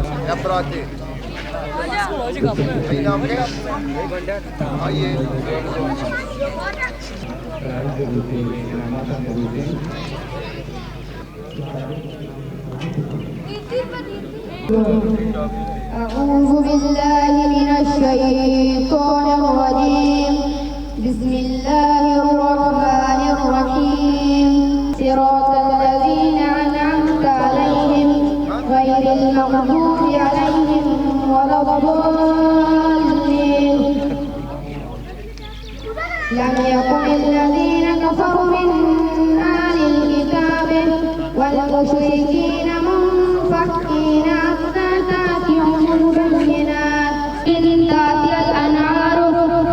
یا براتے۔ آئی نام کیا؟ آئیے۔ أعوذ بالله من الشيطان الرجيم. بسم الله الرحمن الرحيم. صراط الذين أنعمت عليهم غير المغضوب عليهم ولا الضالين. لم يكن الذين كفروا من أهل الكتاب والمشركين منفكين حتى تأتيهم البينة. إن تأتي الأنهار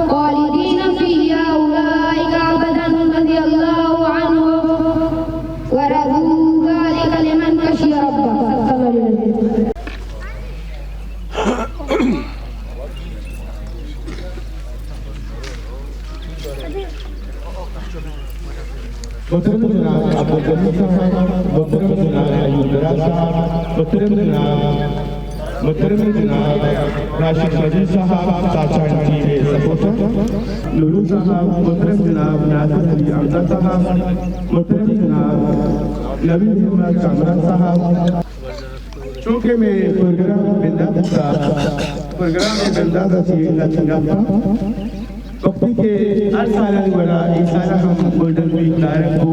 خالدين فيها أولئك أبدا رضي الله عنهم ورضوا ذلك لمن خشي ربه. صدق الله العظيم. محترم جناب عبدالغنی صاحب، محترم جناب ایوب دراز صاحب، محترم جناب، محترم جناب راشد مجید صاحب، تاچان ٹیم سپورٹر، لولو صاحب، محترم جناب ناصر علی حمزہ صاحب، محترم جناب نوید محمد کامران صاحب۔ چونکہ مئے پروگرام بندات بوتا، پروگرام بندات ءَ چہ لچہ گپاں۔ وقتی کہ ہر سالانی وڑا اے سال ہم گولڈن ویک دائر کو،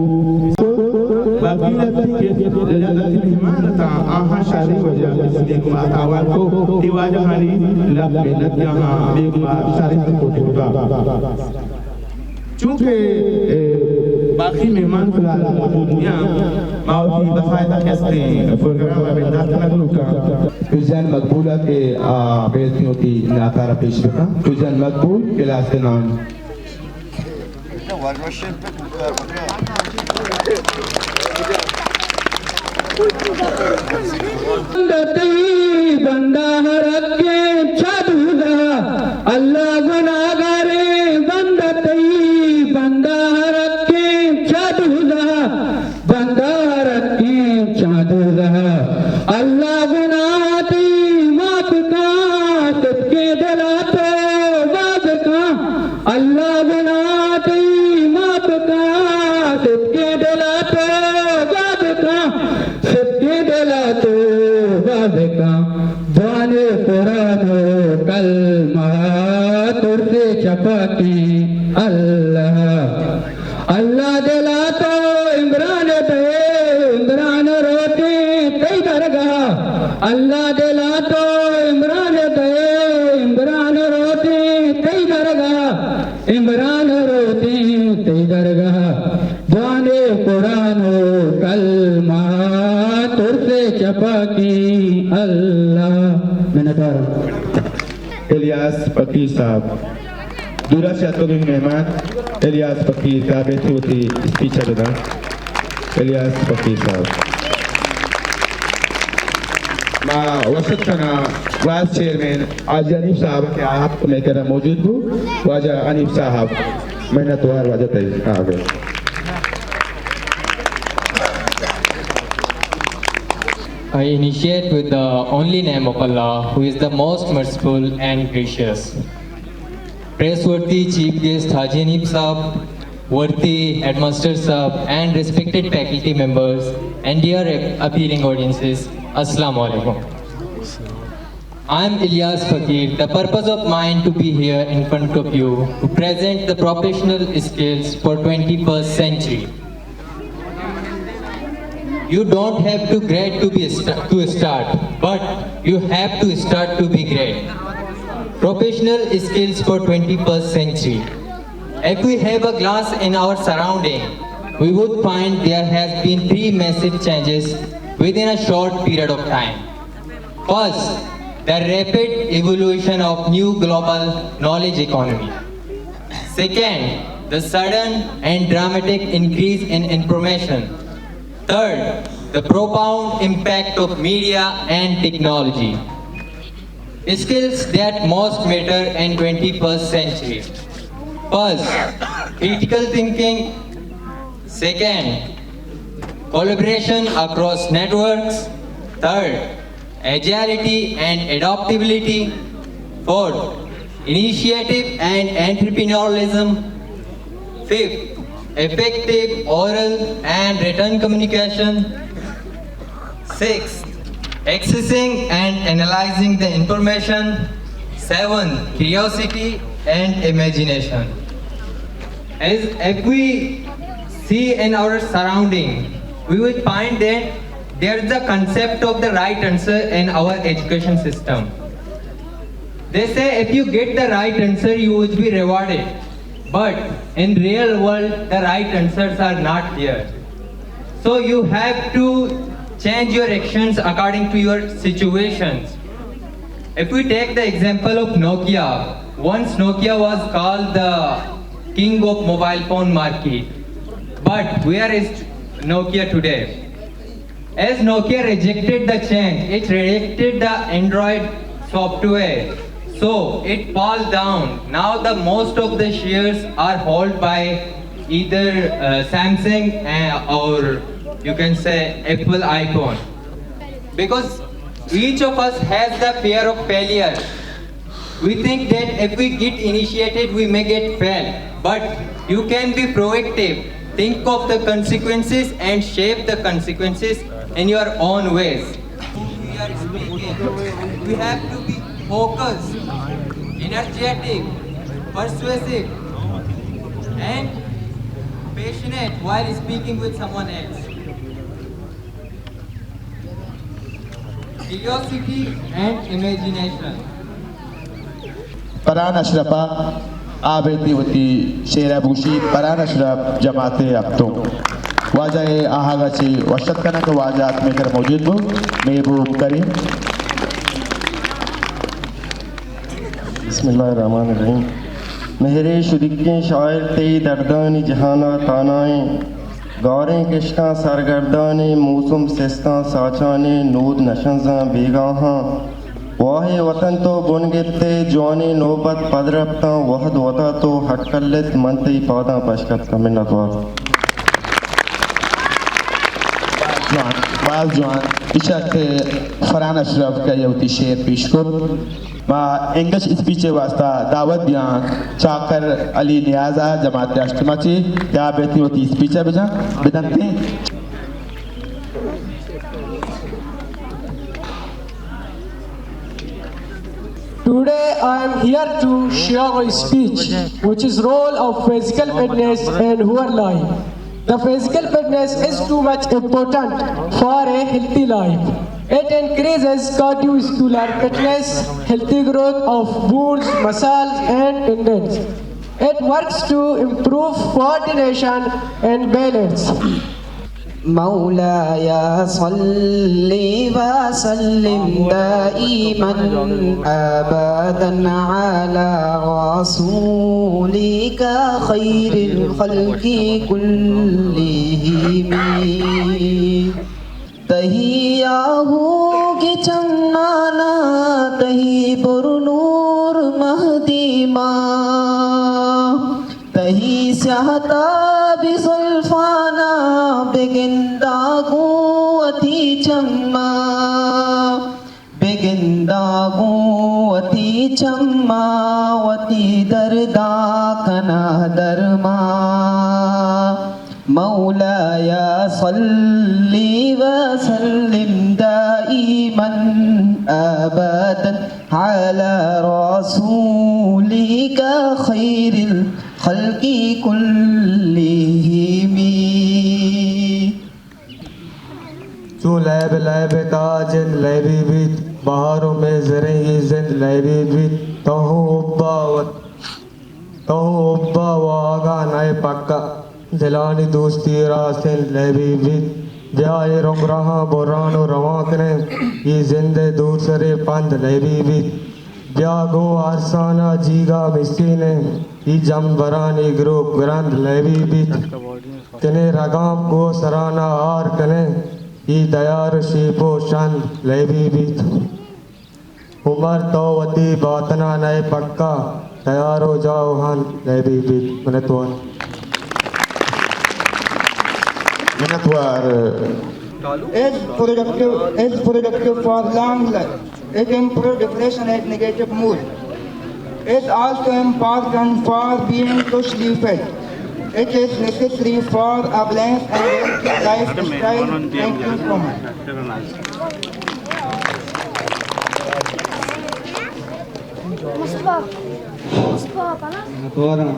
باقی لہتے کہ لہتے مہمان اتاں، آہاں شاری وجہ اس نے گما تاوان کو، اے واجہانی لب محنت یہاں بے گما شاری سپورٹ ہوتا۔ چونکہ، اے، باقی مہمان فی الحال موجود نہ اَنت، ما وتی باقاعدہ کہ استیں پروگرام ءَ بندات کنگ لوٹاں۔ تو جان مقبول ءَ کہ آ بیت وتی نعت ءَ را پیش بکن۔ تو جان مقبول، کلاس کے نام۔ بندہ تئی بندہ ہر حقیں چہ دوزہ، اللہ گناہگاریں بندہ تئی بندہ ہر حقیں چہ دوزہ، بندہ ہر حقیں چہ دوزہ، اللہ گناہ تئی معاف کاں، صدقیں دل ءَ توبہ بکاں۔ اللہ گناہ تئی معاف کاں، صدقیں دل ءَ توبہ بکاں، صدقیں دل ءَ توبہ بکاں۔ بوانے قرآن و کلمہ، ترسے چہ پاکیں اللہ۔ اللہ دل ءَ تو عمران دئے، عمران روتیں تئی درگاہ۔ اللہ دل ءَ تو عمران دئے، عمران روتیں تئی درگاہ۔ عمران روتیں تئی درگاہ، بوانے قرآن و کلمہ، ترسے چہ پاکیں اللہ۔ منتوار۔ الیاس فقیر صاحب، دورا چہ اتکگیں مہمان الیاس فقیر صاحب ءَ وتی اسپیچ ءَ بداں۔ الیاس فقیر صاحب۔ ما وسیعت کناں وائس چیئرمین حاجی حنیف صاحب کہ آ اتک مئے کرا موجود بو۔ واجہ حنیف صاحب، منتوار واجہ تئی۔ آ، بے۔ I initiate with the only name of Allah, who is the most merciful and gracious. Praiseworthy Chief Guest Haji Hanif Sahab, worthy Headmaster Sahab, and respected faculty members, and dear ap-, appearing audiences, Assalamu Alaikum. I am Ilyas Fakir. The purpose of mine to be here in front of you to present the professional skills for twenty-first century. You don't have to grad to be st-, to start, but you have to start to be great. Professional skills for twenty-first century. If we have a glance in our surrounding, we would find there has been three massive changes within a short period of time. First, the rapid evolution of new global knowledge economy. Second, the sudden and dramatic increase in information. Third, the profound impact of media and technology. Skills that most matter in twenty-first century. First, critical thinking. Second, collaboration across networks. Third, agility and adaptability. Fourth, initiative and entrepreneurialism. Fifth, effective oral and written communication. Sixth, accessing and analyzing the information. Seven, curiosity and imagination. As if we see in our surrounding, we will find that there is the concept of the right answer in our education system. They say if you get the right answer, you would be rewarded. But in real world, the right answers are not there. So you have to change your actions according to your situations. If we take the example of Nokia, once Nokia was called the king of mobile phone market. But where is Nokia today? As Nokia rejected the change, it rejected the Android software, so it fall down. Now the most of the shares are held by either uh, Samsung uh, or you can say Apple iPhone, because each of us has the fear of failure. We think that if we get initiated, we may get failed. But you can be proactive, think of the consequences and shape the consequences in your own ways. We have to be focused, energetic, persuasive, and passionate while speaking with someone else. Curiosity and imagination. Farhan اشرف ءَ آ بیتی وتی شعر ءَ بگوشی۔ فرحان اشرف، جماعت ہپتم۔ واجہ ءَ آہگ ءَ چہ وش اتک کناں کہ واجہ اتک مئے کرا موجود بو۔ محبوب کریم۔ بسم اللہ الرحمن الرحیم۔ مہرے شدیکیں شاعر، تئی دردانی جہان ءَ تانائیں۔ گاریں کشکاں سرگردانیں، موسم سستاں ساچانیں، نود نشنزاں بیگاہاں۔ واہے وطن تو بن گپتے، جوانیں نوبت پد رپتاں، وہد وتا تو ہٹ کلت، من تئی پاداں پشکپتاں۔ منت وار۔ باز جوان، باز جوان۔ ایشاں کہ فرحان اشرف کہ وتی شعر پیش کت۔ ما انگلش اسپیچ ءِ واستہ دعوت دیاں چاکر علی نیاز ءَ، جماعت ہشتم ءَ چہ، کہ آ بیتی وتی اسپیچ ءَ بجاں، بدنت۔ Today I am here to share a speech which is role of physical fitness and our life. The physical fitness is too much important for a healthy life. It increases cardiovascular fitness, healthy growth of bones, muscles, and tendons. It works to improve coordination and balance. مولاي صل وسلم دائما أبدا على رسولك خير الخلق كلهم. تہی آہوگ چمانا، تہی بر نور مہدیما، تہی سیاہ تاب زلفانا، بگندا گوں وتی چما، بگندا گوں وتی چما، وتی دردا کنا درما۔ مولاي صل وسلم دائما أبدا على رسولك خير الخلق كلهم. چون لیب لیب تا جند لیبی بیت، بہار و مئے زریں اے زند لیبی بیت۔ تو ہوں حبا وت، تو ہوں حبا و آگاہ نئے پکا، دلانی دوستی را سند لیبی بیت۔ بیا اے رمبراہاں بران و روان کنیں، اے زند ءِ دور سرے پند لیبی بیت۔ بیا گوں ارسانا جیگا مسینیں، اے جمبرانی گروپ گرند لیبی بیت۔ تنے رگام گوں سرانا آر کنیں، اے دیار شیپ و شند لیبی بیت۔ عمر تو وتی باتنا نئے پکا، تیار و جاہ و ہند لیبی بیت۔ منتوار۔ منتوار۔ is productive, is productive for long life. It improves depression and negative mood. It also important for being socially fit. It is necessary for a balance and healthy lifestyle and improvement. مصطفیٰ، مصطفیٰ، پناہ۔ منتواراں۔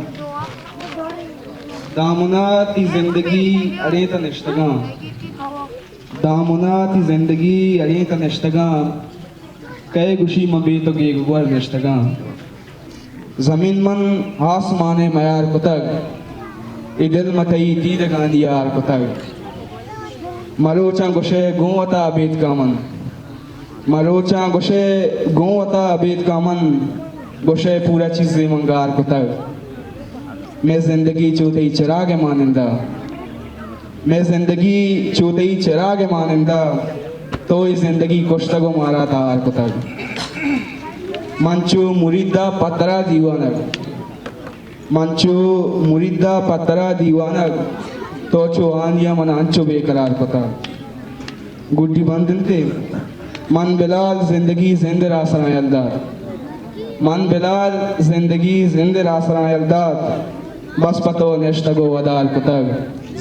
دامنا تی زندگی اڑینت نشتگاں۔ دامنا تی زندگی اڑینت نشتگاں۔ کئے گوشی من بے تو گیگ گور نشتگاں۔ زمین من آسمان ء میار کتگ، اے دل من تئی دیدگانی یار کتگ۔ مروچاں گوشئے گوں وتا ابیتکاں من، مروچاں گوشئے گوں وتا ابیتکاں من، گوشئے پورا چیزے من گار کتگ۔ مئے زندگی چو تئی چراگ ء مانندہ، مئے زندگی چو تئی چراگ ء مانندہ، تو اے زندگی کشتگ و مارا تہار کتگ۔ من چو مرید ء پہ ترا دیوانگ، من چو مرید ء پہ ترا دیوانگ، تو چو آنی ء من انچو بے قرار کتگ۔ گڈی بند انت۔ من بلال زندگی زند ء را سراں یل دات۔ من بلال زندگی زند ء را سراں یل دات۔ بس پہ تو نشتگ و ودار کتگ۔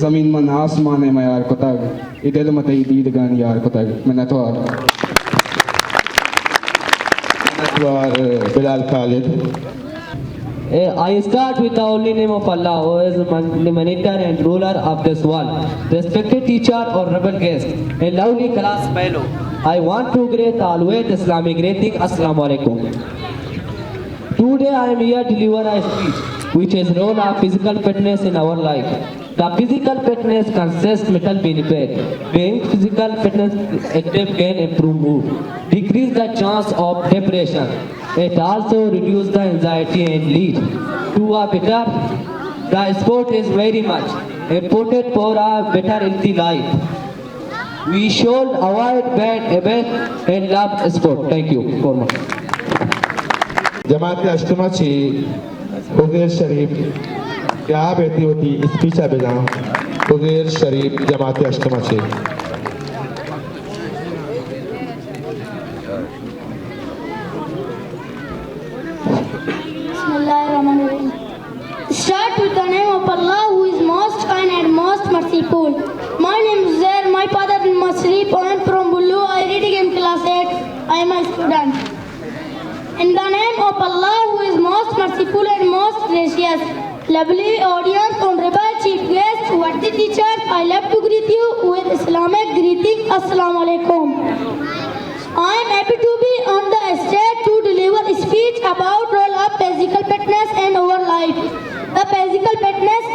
زمین من آسمان ء میار کتگ۔ اے دل من تئی دیدگانی یار کتگ۔ منتوار۔ منتوار بلال خالد۔ Eh, I start with the holy name of Allah, who is the Manitar and ruler of this world. Respected teacher, honorable guest, and lovely class fellow, I want to greet always Islamic greeting, Assalamu alaikum. Today I am here to deliver a speech which is role of physical fitness in our life. The physical fitness consists mental benefit. Being physical fitness active can improve mood, decrease the chance of depression. It also reduce the anxiety and lead to a better. The sport is very much important for a better healthy life. We should avoid bad habits and love sport. Thank you for much. جماعت ہشتم ء چہ عزیر شریف کہ آ بیتی وتی اسپیچ ء بزاں۔ عزیر شریف جماعت ہشتم ء چہ۔ بسم اللہ الرحمن الرحیم۔ Start with the name of Allah, who is most kind and most merciful. My name is Uzair. My father is Masrif. I am from Bulu. I reading in class eight. I am a student. In the name of Allah, who is most merciful and most gracious. Lovely audience, honorable chief guest, worthy teachers, I love to greet you with Islamic greeting. Assalamu alaikum. I am happy to be on the stage to deliver a speech about role of physical fitness in our life. The physical fitness